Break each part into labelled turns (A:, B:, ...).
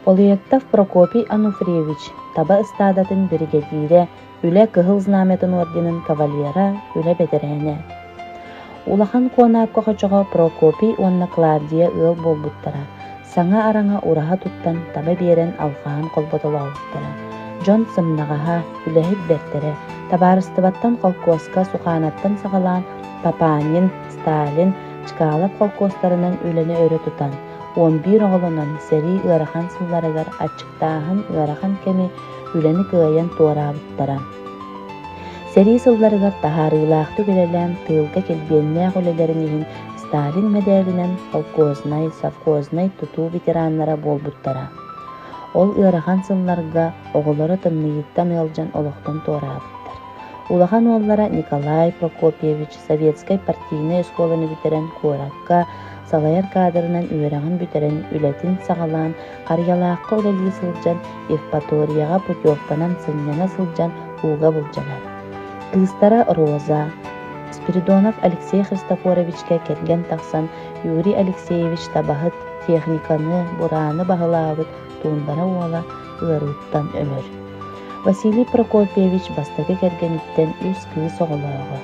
A: Полуектов Прокопий Ануфриевич таба ыстаадатын биригэдьиирэ, Үлэ Кыһыл Знамятын орденын кавалера, үлэ бэтэрээнэ. Улахан Куонаапка хочоҕо Прокопий уонна Клавдия ыал буолбуттара, саҥа араҥа ураһа туттан таба биэрэн алҕаһын холботолообуттара. Дьон сымнаҕаһа, үлэһит бэртэрэ, табаарыстыбаттан холкуоска Суханаттан саҕалаан Папанин, Сталин, Чкалов холкуостарынан үлэни өрө тутан, 11 оҕолонон сэрии ыарахан сылларыгар аччыктааһын ыарахан кэми үлэни кыайан туораабыттара. Сэрии сылларыгар таһаарыылаахтык үлэлээн тыылга килбиэннээх үлэлэрин иһин Сталин мэдээлинэн холкуознай, совхознай тутуу ветераннара буолбуттара. Ол ыарахан сылларга оҕолоро тымныйыыттан ыалдьан олохтон туораабыттар. Улахан уоллара Николай Прокопьевич советскай партийнай оскуоланы бүтэрэн куоракка салайар кадрынан үөрэҕин бүтэрэн үлэтин саҕалаан Харыйалаахха үлэлии сылдьан Евпаторияҕа путевканан сынньана сылдьан ууга былдьанар. Кыыстара Роза, Спиридонов Алексей Христофоровичка кэргэн тахсан Юрий Алексеевич табаһыт, техниканы, бурааны баһылаабыт туундара уола ыарыыттан өлөр. Василий Прокопьевич бастакы кэргэниттэн үс кыыс оҕолооҕо.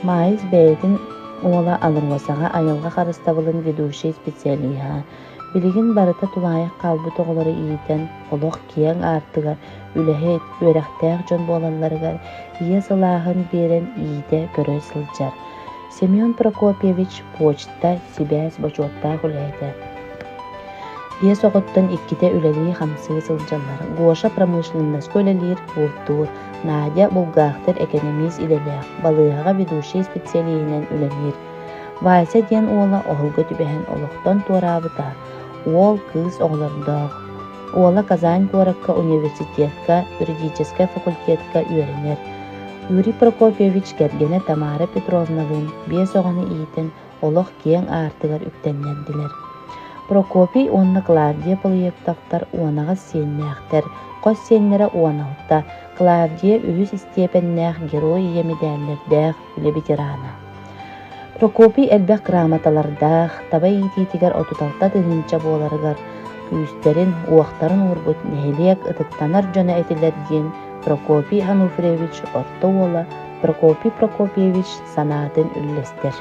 A: Маайыс бэйэтин уола Алросаҕа айылҕа харыстабылын ведущай специалиһа, Билигин барыта тулаайах хаалбыт оҕолору иитэн, олох киэҥ аартыгар үлэһит, үөрэхтээх дьон буолалларыгар ийэ сылааһын биэрэн иитэ көрө сылдьар. Семен Прокопьевич почта, сибээс бочуоттаах үлэһитэ. Биэс оҕоттон иккитэ үлэлии-хамсыы сылдьаллар. Гоша промышленноска үлэлиир, бултуур. Надя булгаахтыр экэнэмиис идэлээх, балыыһаҕа ведущай специалиһинэн үлэлиир. Вася диэн уола оһолго түбэһэн олохтон туораабыта, уол, кыыс оҕолордоох. Уола Казань куоракка университетка юридическай факультетка үөрэнэр. Юрий Прокопьевич кэргэнэ Тамара Петровналыын биэс оҕону иитэн олох киэҥ аартыгар үктэннэрдилэр. Прокопий уонна Клавдия Полуектовтар 18 сиэннээхтэр, хос сиэннэрэ 16, Клавдия үһүс истиэпэннээх Герой Ийэ мэдээллэрдээх үлэ ветерана. Прокопий элбэх грамоталардаах, таба иитиитигэр 36 тыһыынча буоларыгар күүстэрин, уохтарын уурбут нэһилиэк ытыктанар дьоно этилэр диэн Прокопий Ануфриевич орто уола Прокопий Прокопьевич санаатын үллэстэр.